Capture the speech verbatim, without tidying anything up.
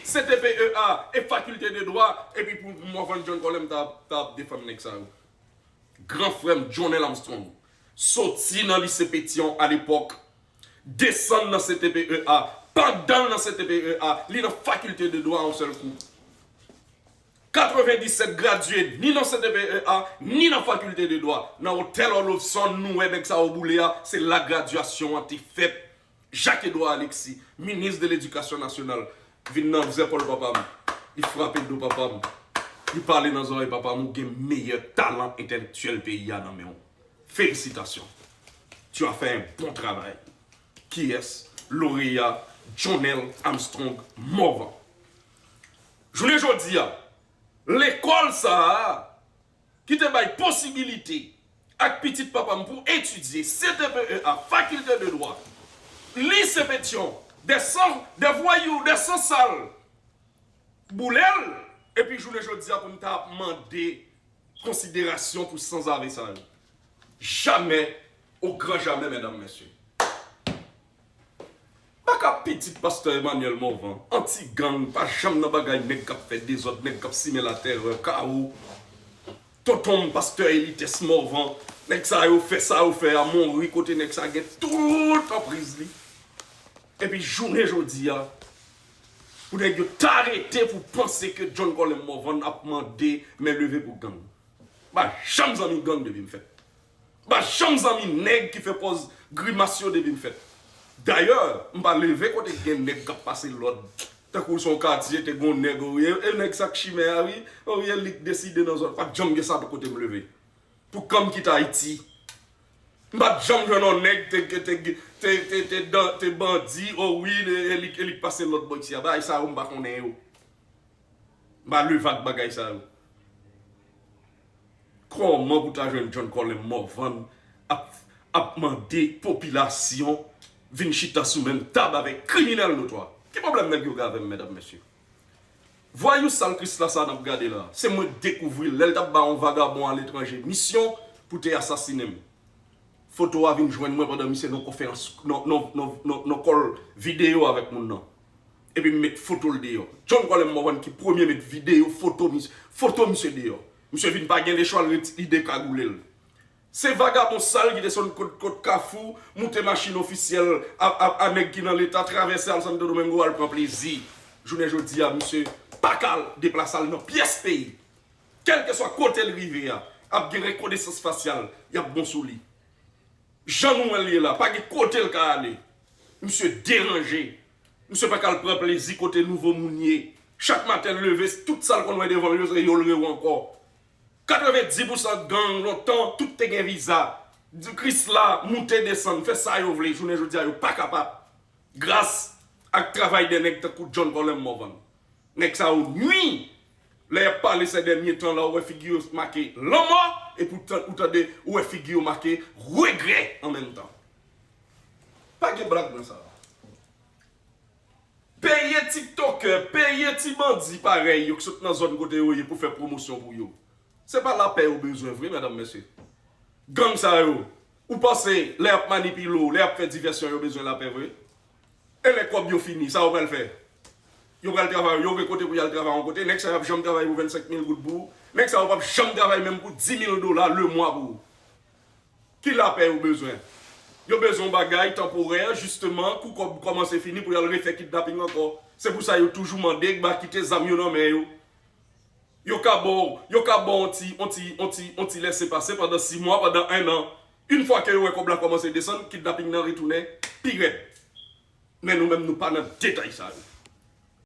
C T P E A e Faculté de Droit, epi pou Morvan John Colem ta, ta ap defann nèg sa yo. Gran frè m Jonel Armstrong soti nan lise Petion alepòk, desann nan C T P E A, pandan l nan C T P E A, li nan Faculté de Droit yon sèl kou. Katrevendisèt gradye ni nan C T P E A, ni nan Faculté de Droit. Nan otèl Orlovson, nou wè nèg sa yo boule a, se la gradyasyon an te fèt. Jacques Edouard Alexis, minis de ledikasyon nasyonal, vin nan zepòl papa m, li frape do papa m, li pale nan zòrèy papa m, ou gen meyè talan entèlektyèl peyi a nan men w. Félicitations. Tu as fait un bon travail. Kiyès? Loreya Jonel Armstrong Morvan. Jounen jodi a, lekòl sa a ki te bay posibilite ak pitit papa m pou etidye C T P E A, Faculté de Droit, lise Petion, des sans, des voyous, des sans sal, boule l, epi jounen jodi a pou m ta ap mande konsiderasyon pou sanzave sa yo. Jamè, o gran jamè, medam, mesye. Baka pitit pastè Emmanuel Morvan, anti-gang, pa janm nan bagay nèg k ap fè dezòd, nèg k ap simen latèrè, kawo. Tonton m, pastè Elites Morvan, nèg sa yo fè sa yo fè a, Monri, kote nèg sa gen tout anpriz li. Epi jounen jodi a, pou nèg yo ta rete pou panse ke John Colem Morvan ap mande men leve pou gang. M pa janm zanmi gang depi m fèt. M pa janm zanmi nèg ki fè pòz grimas yo depi m fèt. Dayè, m pa leve kote gen nèg k ap pase lòd. Tankou se yon katye, te gen yon nèg, o wi, e, e nèg sa k chimè a, wi, o wi, e li k deside nan zòn. Pa t janm gen sa pou kote m leve. Pou kan m kite Ayiti. M pa t janm jwenn yon nèg te, te, te, te, te, te dan- te bandi, o wi, e, e li, e li k pase lòd bò isi a. Bagay sa yo, m pa konnen yo. M pa leve ak bagay sa yo. Kòman pou ta jwenn John Colem Morvan ap, ap mande popilasyon vin chita sou menm tab avèk kriminèl notwa? Ki pwoblèm nèg yo gen avè m, medam, mesye? Vwayou sal Krisla sa n ap gade la, se mwen k dekouvri l lè l t ap ba yon vagabon aletranje misyon pou te asasinen m. Foto a vin jwenn mwen pandan misye nan konferans, nan, nan, nan, nan, nan kòl videyo avèk moun nan. Epi m met foto l deyò. John Colem Morvan ki premye met videyo, foto misye, foto misye deyò. Misye vin pa gen lechwa, l ret-, li dekagoule l. Se vagabon sal ki desann kot, kot Kafou, moute machin ofisyèl a, a, a nèg ki nan Leta, travèse al Santo Domingo, al pran plezi. Jounen jodi a, misye pa ka deplase al nan pyès peyi. Kèlkeswa kote l rive a, ap gen rekonesans fasyal, y ap bon sou li. Jan nou wè l ye la, pa gen kote l ka ale. Misye deranje. Misye pa ka al pran plezi kote nouvo moun ye. Chak maten l leve, tout sa l konn wè devan l yo, se yo l rewè ankò. Katrevenndis pousan gang lontan, tout te gen viza. Di Krisla, moute desann, fè sa yo vle, jounen jodi a yo pa kapab. Gras ak travay de nèg tankou John Colem Morvan. Nèg sa yo nwi. Lè y ap pale sè dènye tan la, ou wè figi yo make lanmò, epi ou tan-, ou tande, ou wè figi yo make regrè an menm tan. Pa gen blag nan sa. Peye tiktokè, peye ti bandi parèy yo ki sot nan zòn kote yo ye pou fè pwomosyon pou yo. Se pa lapè yo bezwen vre, medam, mesye. Gang sa yo, ou panse lè y ap manipile w, lè y ap fè divèsyon, yo bezwen lapè vre? E lè kòb yo fini, sa yo pral fè? Yo pral travay, yo gen kote pou y al travay yon kote. Nèg sa yo p ap janm travay pou vennsenk mil goud pou ou. Nèg sa yo p ap janm travay menm pou di mil dola lemwa pou ou. Ki lapè yo bezwen? Yo bezwen yon bagay tanporè, jisteman, kou kòb kòmanse fini pou y al refè kidnaping ankò. Se pou sa yo toujou mande, ba kite zam yo nan men yo. Yo ka ba w, yo ka ba w yon ti, yon ti, yon ti, yon ti lèsepase pandan sis mwa, pandan en an. Yon fwa ke yo wè kòb la kòmanse desann, kidnaping nan retounen pi rèd. Men nou menm, nou pa nan detay sa yo.